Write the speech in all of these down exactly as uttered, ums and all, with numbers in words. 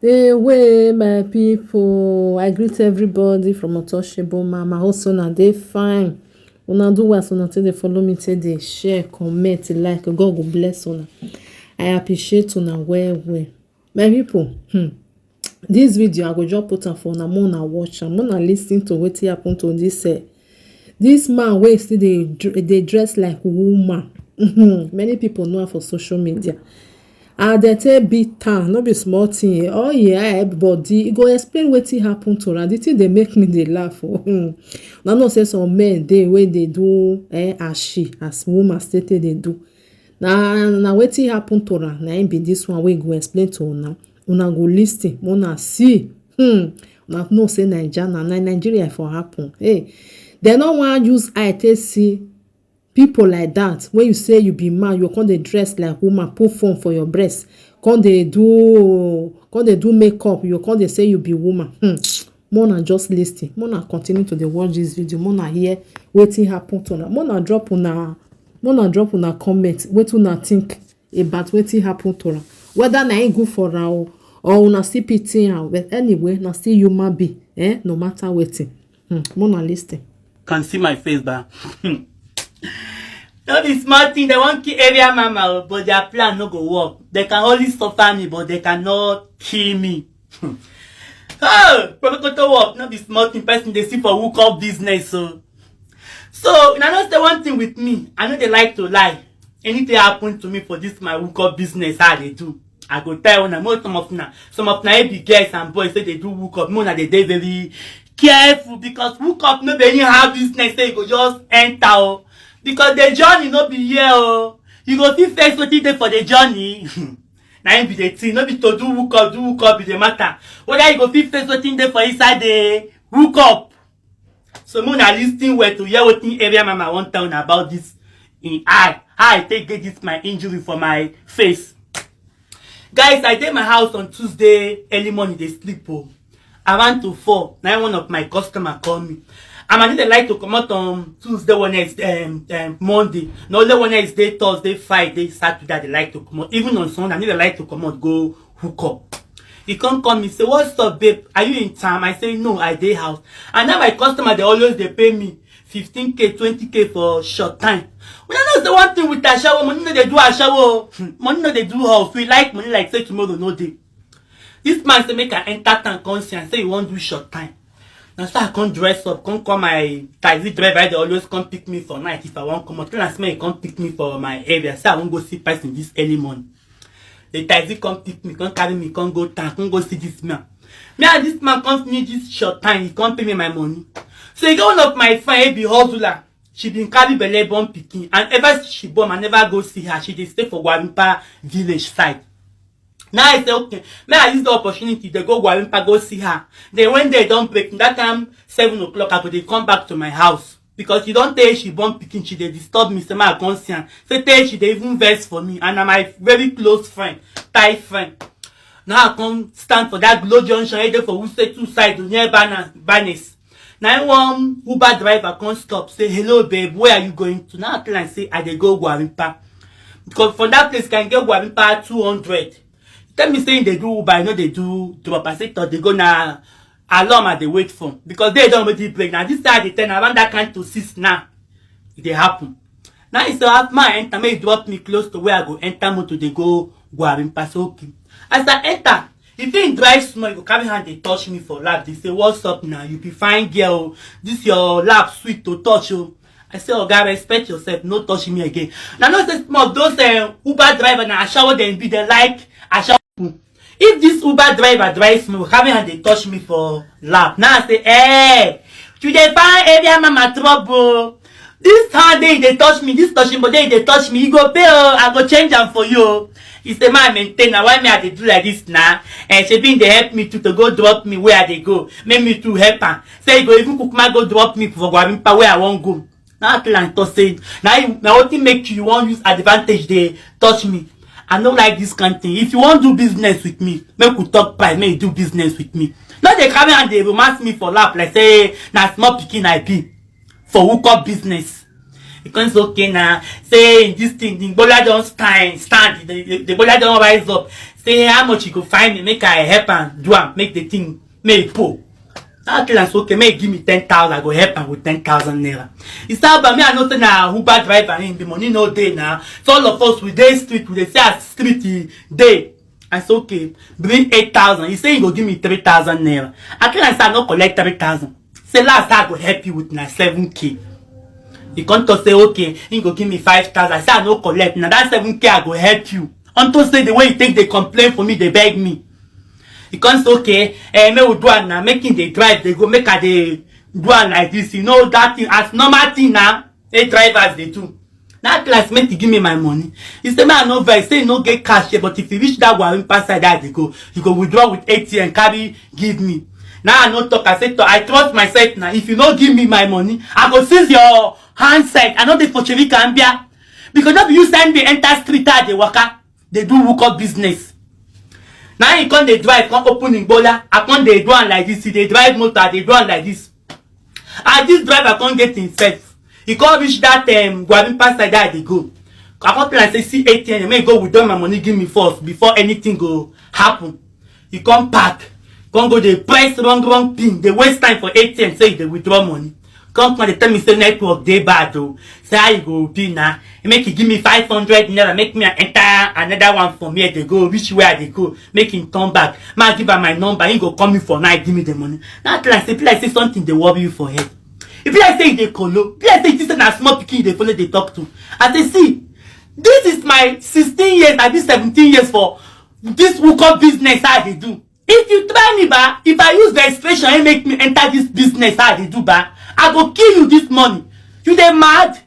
Dey way, my people. I greet everybody from Otoshebo Mama. Hope say una dey fine. Una do well, so una take dey follow me, take dey share, comment, like. God go bless una. I appreciate una well well. My people, hmm, this video, I go just put am for una, make una watch am, make una listen to wetin happen to this, eh, this man wey still dey dr-, dey dress like woman. Many people know am for social media. And dem take beat am, no be small thing. Oh yeah, everybody, e go explain wetin happen to am. The thing dey make me dey laugh o. Hmm. Una know say some men dey wey dey do, eh, as she, as woman still take dey do. Na, na wetin happen to am, na im be this one wey go explain to una. Una go listen, una see. Hmm. Una know say Naija na, na Nigeria e for happen. Hey, dem no wan use eye take see people like that. When you say you be man, you come dey dress like woman, put phone for your breast, come dey do, come dey do makeup, you come dey say you be woman. Hmm. Make una just listen, make una continue to dey watch this video, make una hear wetin happen to una, make una drop una, make una drop una comment, wetin una think about wetin happen to am, whether na im good for am o, or una still pity am. But anyway, na still human being, eh, no matter wetin. Hmm, make una listen. Can see my face, ba. No be small thing, they wan kill area mama o, but their plan no go work. They can only suffer me, but they cannot kill me. Oh, Prokoto work, no be small thing, person dey see for hook up business o. So, una know say one thing with me, I no dey like to lie. Anything happen to me for this my hook up business, how I dey do, I go tell una. Most some of una, some of una, eh, be girls and boys say they do hook up, make una dey dey very careful, because hook up no be anyhow business say you go just enter o, because the journey no be here o. You go fit face wetin dey for the journey. Na im be the thing, no be to do hook up, do hook up be the matter. Whether you go fit face wetin dey for inside the hook up. So make una listen well to hear wetin area mama wan tell una about this in eye. How I take get this my injury for my face. Guys, I dey my house on Tuesday early morning, dey sleep o. Around to four, na one of my customer call me. And I no dey like to comot on Tuesday, Wednesday, um, um, Monday. Na only Wednesday, Thursday, Friday, Saturday, I dey like to comot. Even on Sunday, I no dey like to comot go hook up. He come call me, say, "What's up, babe? Are you in town?" I say, "No, I dey house." And now my customer, they always dey pay me fifteen K, twenty K for short time. Una know say one thing with ashawo, money no dey do ashawo. Hmm, money no dey do house. We like money like say tomorrow no dey. This man say make I enter town come see am, say he wan do short time. Na so I come dress up, come call my taxi driver, they always come pick me for night if I wan comot. Tell am say make he come pick me for my area, say I wan go see person this early morning. The taxi come pick me, come carry me, come go town, come go see this man. Me and this man come finish this short time, he come pay me my money. So he get one of my friend, he be hustler. She been carry belle, born pikin, and ever since she born, I never go see her. She dey stay for Gwarimpa village side. Now I say, okay, may I use the opportunity, they go Gwarimpa, go see her. Then when day don break, that time, seven o'clock, I go dey come back to my house. Because she don tell she born pikin, she dey disturb me, say make I come see am. Say tell she dey even vex for me, and na my very close friend, tight friend. Now I come stand for that Glow Junction, e dey for Wuse two side, near Bana-, Banes. Na im one Uber driver come stop, say, "Hello, babe, where are you going to?" Now I tell am say I dey go Gwarimpa. Because from that place, can get Gwarimpa two hundred. Tell me say they do Uber, I no dey do drop. I say, "Thought they go na alarm I dey wait for." Because they don already break. Now this side, they turn around that kind to six now. E dey happen. Now he say, "Have my enter, make you drop me close to where I go enter motor, they go Gwarimpa." So, okay. As I enter, if he drive small, he go carry hand, they touch me for lap. They say, "What's up now? You be fine girl. This your lap sweet to touch o." I say, "Oga, respect yourself. No touch me again." Now, no say some of those, uh, Uber driver, na ashawo dem be, they like ashawo. If this Uber driver drive small, carry hand, they touch me for lap. Now I say, "Hey, you dey find area mama trouble? This hand dey, they touch me. This touching body, they touch me. You go pay o. I go change am for you." He say, "My maintainer, why me I dey do like this now?" And she been dey help me to, to go drop me where I dey go. Make me to help am. Say he go even cook my go drop me for Gwarimpa where I wan go. Now I tell am to say, now you, now wetin make you wan use advantage dey touch me? I no like this kind thing. If you wan do business with me, make we talk price, make you do business with me. No dey carry and dey romance me for lap like say na small pikin I be for hook up business. He come say, "Okay na, say this thing, the bola don stand, stand, the, the, the bola don rise up. Say how much you go find me, make I help am do am, make the thing, make e pull." Now I tell am say, "Okay, make e give me ten thousand, I go help am with ten thousand naira." He say, "But me, I know say na Uber driver him be, money no dey na. So all of us, we dey street, we dey see as street e dey." I say, "Okay, bring eight thousand." He say he go give me three thousand naira. I tell am say I no collect three thousand. Say last I go help you with na seven K. He come talk say, "Okay, he go give me five thousand." I say I no collect. Na that seven K I go help you. Unto say the way he take dey complain for me, dey beg me. He come say, "Okay, eh, make we do am na, make him dey drive, dey go, make I dey do am like this." You know that thing, as normal thing na, eh, drivers dey do. That classmate, he give me my money. He say, "Man, no vex, say he no get cash here, but if you reach that Warimpa side, that dey go, you go withdraw with A T M, carry give me." Now I no talk, I say, "To, I trust myself now. If you no give me my money, I go seize your handset. I no dey for Chevy Cambia." Because no be you send me enter street, I dey waka, dey do hook up business. Now he come dey drive, come open him bola. I come dey do am like this. He dey drive motor, I dey do am like this. As this driver come get himself, he come reach that, um, Guarin Pass like that, I dey go. I come tell am say, "See A T M, make go withdraw my money, give me first before anything go happen." He come park, come go dey press wrong, wrong pin, dey waste time for A T M, say he dey withdraw money. Come, come dey tell me say network dey bad o. Say how e go be na? He make he give me five hundred naira, make me enter another one for me, I dey go, reach where I dey go, make him turn back. Ma give am my number, he go call me for night, give me the money. Now I tell am say, "Be like say something dey worry you for head. E be like say you dey kolo. Be like say you think say na small pikin you dey follow dey talk to." I say, "See, this is my sixteen years, I be seventeen years for this hook up business I dey do. If you try me, ba, if I use the expression and make me enter this business I dey do, ba, I go kill you this morning. You dey mad?"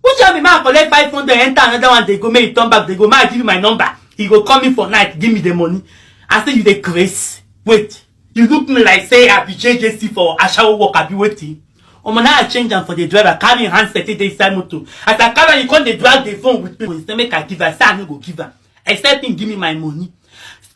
Which one be make I collect five hundred, enter another one, dey go, make you turn back, dey go, make I give you my number. He go call me for night, give me the money. I say, "You dey craze? Wait, you look me like say I be J J C for ashawo work, I be waiting." Omo, now I change am for the driver, carry him handset, take dey inside motor. As I carry am, he come dey drag the phone with me. He say make I give am, say I no go give am, except him give me my money.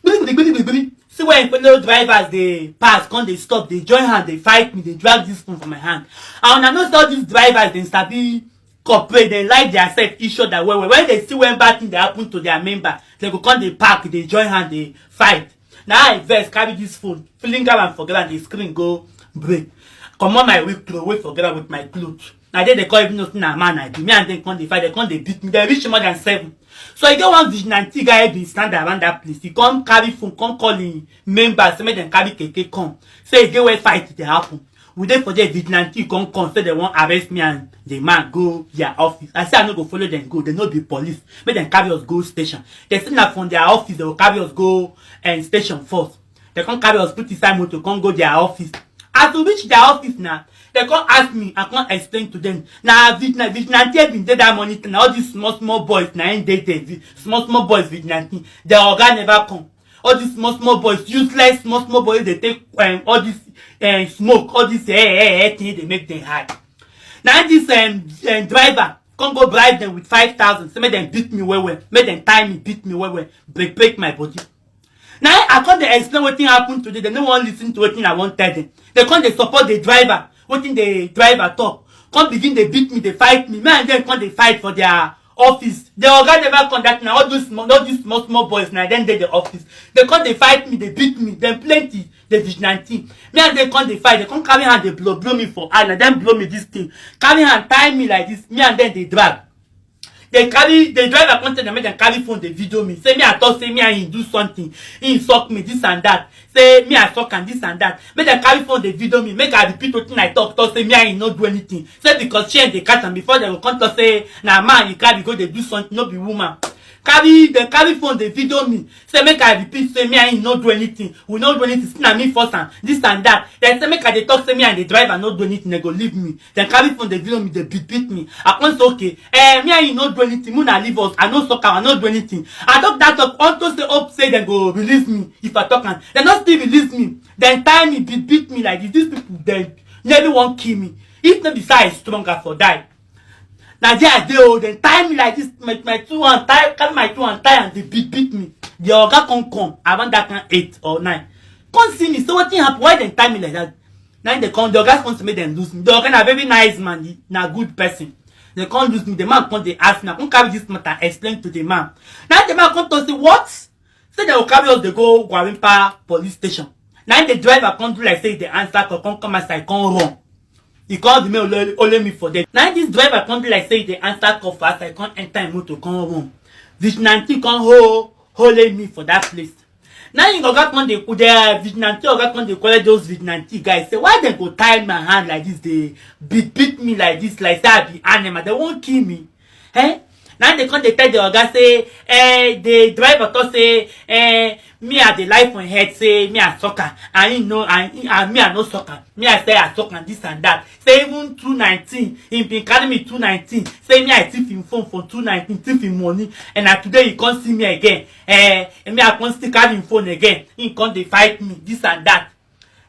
Gbiri, gbiri, gbiri, gbiri. See where fellow drivers dey pass, come dey stop, dey join hand, dey fight me, dey drag this phone for my hand. And una know say all these drivers, dem sabi cooperate, dem like their self each other well well. When they see when bad thing dey happen to their member, they go come dey park, dey join hand, dey fight. Now I vex, carry this phone, fling am for ground, the screen go break. Comot my weak cloth, wait for ground with my cloth. Na there they come even know say na man I be. Me and them come dey fight, they come dey beat me. They reach more than seven. So e get one vigilante guy bin stand around that place. He come carry phone, come call him member, say make dem carry keke come. Say e get where fight dey happen. We dey for there, vigilante come come, say they wan arrest me and the man go their office. I say I no go follow them go. They no be police. Make dem carry us go station. They say na from their office they go carry us go, eh, station first. They come carry us put inside motor, come go their office. As we reach their office now, they come ask me, I come explain to them. Na vig-, na vigilante bin dey that morning, na all these small small boys, na im dey there, vi-, small small boys vigilante. The oga never come. All these small small boys, useless small small boys, dey take, um, all this, um, smoke, all this, eh, eh, eh, thing dey make them high. Now this, um, um, driver come go bribe them with five thousand, say make dem beat me well well, make dem tie me, beat me well well, break break my body. Now I come dey explain wetin happen today. They no wan listen to wetin I wan tell them. They come dey support the driver, wetin the driver talk. Come begin dey beat me, dey fight me. Me and them come dey fight for their office. The oga never come that na all those small, all these small small boys, na dem dey the office. They come dey fight me, dey beat me, dem plenty, the vigilante. Me and them come dey fight, they come carry hand dey blow, blow me for eye, na dem blow me this thing. Carry hand tie me like this, me and them dey drag. They carry, the driver come tell them make dem carry phone dey video me. Say me I talk say me and him do something, he suck me, this and that. Say me I suck am, this and that. Make dem carry phone dey video me, make I repeat wetin I talk, talk say me and him no do anything. Say because chain dey catch am before dem go come talk say na man you carry go dey do something, no be woman. Carry, dem carry phone dey video me. Say make I repeat say me and him no do anything. We no do anything. Say na me force am, this and that. Dem say make I dey talk say me and the driver no do anything, dem go leave me. Dem carry phone dey video me, dey beat beat me. I come say okay, eh, me and him no do anything. Make una leave us. I no suck am, I no do anything. I talk that talk unto say hope say dem go release me if I talk am. Dem no still release me. Dem tie me, beat beat me like this. These people, dem nearly wan kill me. If no be say I strong, I for die. Na there I dey o. Dem tie me like this, my, my two hand tie, carry my two hand tie and dey beat beat me. The oga come come around that kind eight or nine. Come see me, say wetin happen, why dem tie me like that? Na im dey come, the oga come say make dem loose me. The oga na very nice man, he na good person. Dem come lose me. The man come dey ask me, I come carry this matter explain to the man. Now the man come talk say, what? Say dem go carry us dey go Gwarimpa police station. Now the driver come do like say e dey answer call, come come outside, come run. He come remain only, only me for there. Now this driver come do like say e dey answer call for outside, come enter him motor, come run. Vigilante come hold, holding me for that place. Now him oga come dey, the vigilante oga come dey quarrel those vigilante guys. Say, why dem go tie my hand like this, dey beat, beat me like this, like say I be animal, dem wan kill me. Eh? Now dem come dey tell the oga say, eh, the driver talk say, eh, me I dey lie for him head, say me I suck am, and him no, and, him- and me I no suck am. Me I say I suck am, this and that. Say even two nineteen, he been carry me two nineteen. Say me I thief him phone for two nineteen, thief him money, and na today he come see me again. Eh, and me I come still carry him phone again. He come dey fight me, this and that.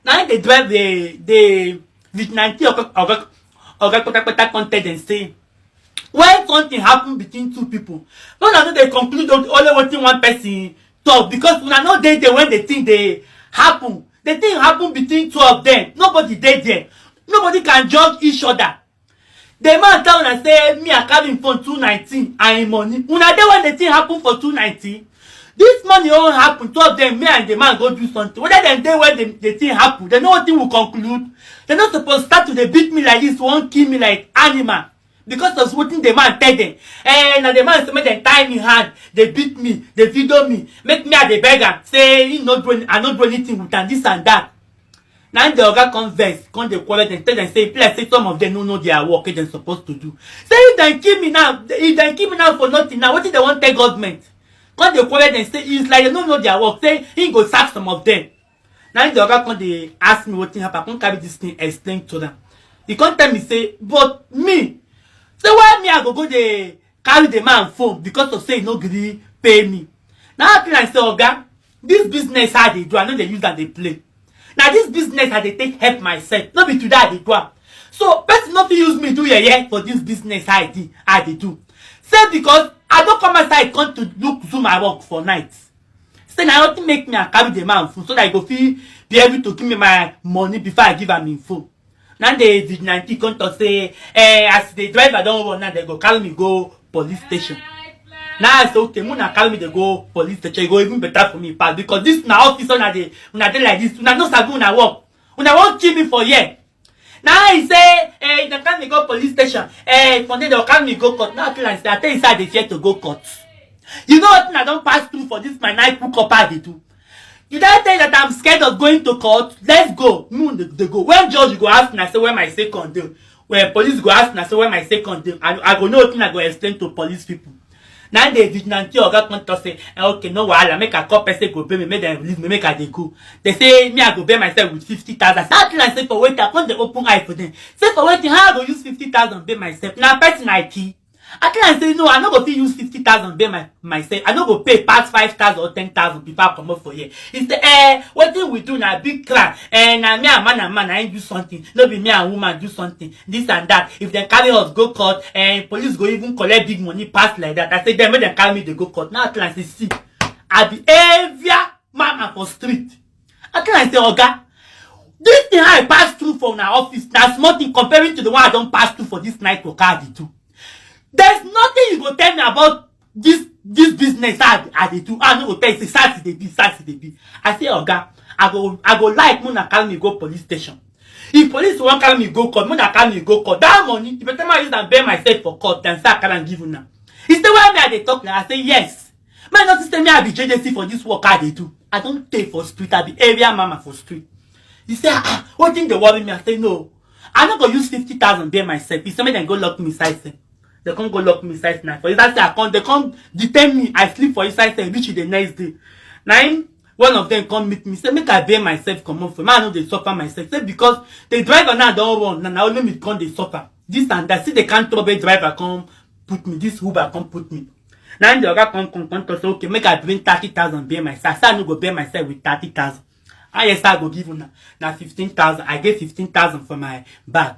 Now him dey drive the, the vigilante oga, oga, oga kpatakpata come tell dem say, when something happen between two people, no, una no dey conclude on- only wetin one person talk, because una no dey there when the thing dey happen. The thing happen between two of them. Nobody dey there. Nobody can judge each other. The man tell una say me I carry him phone two nineteen and him money. Una dey when the thing happen for two nineteen. This money all happen. Two of them, me and the man go do something. Whether dem dey when the, the thing happen, dem know wetin we conclude. Dem no suppose start to dey beat me like this, wan kill me like animal. Because of wetin the man tell dem. Eh, na the man say make dem tie me hand, dey beat me, dey video me, make me I dey beg am. Say he no do any, I no do anything with am, this and that. Now the oga come vex, come dey quarrel dem, tell dem say, e be like say some of them no know their work wey dem suppose to do. Say if dem kill me now, if dem kill me now for nothing now, wetin dem wan tell government? Come dey quarrel dem say it's like dem no know their work, say he go sack some of them. Now the oga come dey ask me wetin happen, I come carry this thing explain to them. He come tell me say, but me, say why me I go go dey carry the man phone because of say he no gree pay me? Now I tell am say, oga, this business I dey do, I no dey use am dey play. Na this business I dey take help myself, no be today I dey do am. So person no fit use me do yeye for this business I dey, I dey do. Say because I don come outside come to look do my work for night. Say na wetin make me I carry the man phone so that he go fit be able to give me my money before I give am him phone. Now the vigilante come talk say, eh, as the driver don run now, dem go carry me go police station. Now I say, okay, make una carry me dey go police station, e go even better for me pass, because this na office una dey, una dey like this, una no sabi una work, una wan kill me for here. Now he say, eh, dem carry me go police station, eh, from there dem carry me go court. Now I tell am say, I tell you say I dey fear to go court. You know wetin I don pass through for this my night hook up I dey do. Did I tell you that I'm scared of going to court? Let's go. Me dey go. When judge go ask una say where my second dey, when police go ask una say where my second dey, I, I go know wetin I go explain to police people. Now the vigilante oga come talk say, eh, okay, no wahala, make I call person go bail me, make dem release me, make I dey go. Dem say me I go bail myself with fifty thousand. Say, I tell am say for wetin, I come dey open eye for them. Say for wetin, how I go use fifty thousand bail myself? Na person I kill. I tell am say no, I no go fit use fifty thousand bail my, myself. I no go pay pass five thousand or ten thousand before I comot for here. He say, eh, wetin we do na big crime. Eh, na me and man and man na him do something. No be me and woman do something. This and that. If dem carry us go court, eh, police go even collect big money pass like that. I say dem, make dem carry me dey go court. Now I tell am say, see, I be heavier mama for street. I tell am say, oga, this thing I pass through for una office na small thing comparing to the one I don pass through for this night work I dey do. There's nothing you go tell me about this, this business I, I dey do. I no go tell you say SARS dey be, SARS dey be. I say, oga, I go, I go like make una carry me go police station. If police wan carry me go court, make una carry me go court. That money, e better make I use am bail myself for court than say I carry am give una. He say, why me I dey talk now? I say, yes. Man, notice say me I be J J C for this work I dey do. I don tey for street, I be area mama for street. He say, ah, ah, wetin dey worry me? I say, no, I no go use fifty thousand bail myself. He say make dem go lock me inside cell. Dem come go lock me inside night. For inside cell, I come, dem come detain me. I sleep for inside cell reach the next day. Na him one of them come meet me, say make I bail myself comot for, make I no dey suffer myself. Say because the driver now don run, na, na only me come dey suffer. This and that. See the kind trouble driver come put me, this Uber come put me. Now the oga come, come, come talk say, okay, make I bring thirty thousand bail myself. I say I no go bail myself with thirty thousand. Highest I go give una na fifteen thousand. I get fifteen thousand for my bag.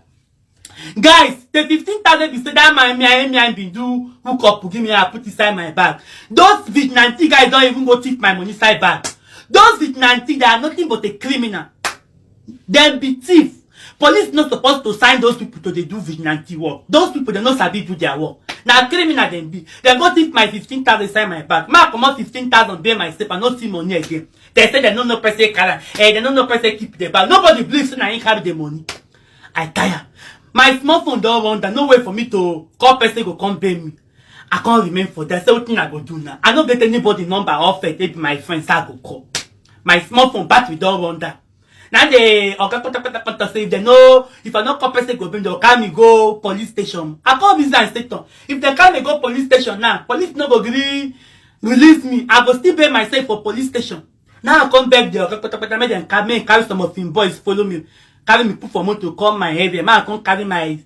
Guys, the fifteen thousand be say that man, me and me and been do hook up, give me, I put inside my bag. Those vigilante guys don even go thief my money inside bag. Those vigilante, they are nothing but a criminal. Dem be thief. Police no suppose to sign those people to dey do vigilante work. Those people, dem no sabi do their work. Na criminal dem be. Dem go thief my fifteen thousand inside my bag. Make I comot fifteen thousand, bail myself, I no see money again. Dem say dem no know person carry am. Eh, dem no know person keep the bag. Nobody believe say na him carry the money. I tire. My small phone don run down. No way for me to call person go come bail me. I can't remain for there. Say wetin I go do now. I no get anybody number or phone, they be my friends I go call. My small phone battery don run down. Now the oga kpatakpata say if they no, if I no call person go bail me, they'll carry me go police station. I call business station. If they carry me go police station now, police no go gree release me. I go still bail myself for police station. Now I come beg the oga kpatakpata, make dem carry, make carry some of him boys follow me, carry me put for motor come my area. Make I come carry my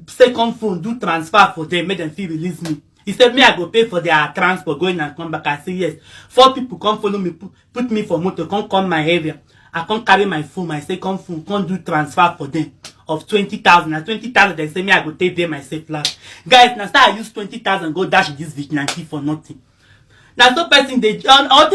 second phone, do transfer for them, make dem fit release me. He said me I go pay for their transport going and come back. I say yes. Four people come follow me, put, put me for motor, come come my area. I come carry my phone, my second phone, come do transfer for them of twenty thousand. Na twenty thousand dem say me I go take bail myself last. Guys, na so I use twenty thousand go dash this vigilante for nothing. Na so person dey, all, all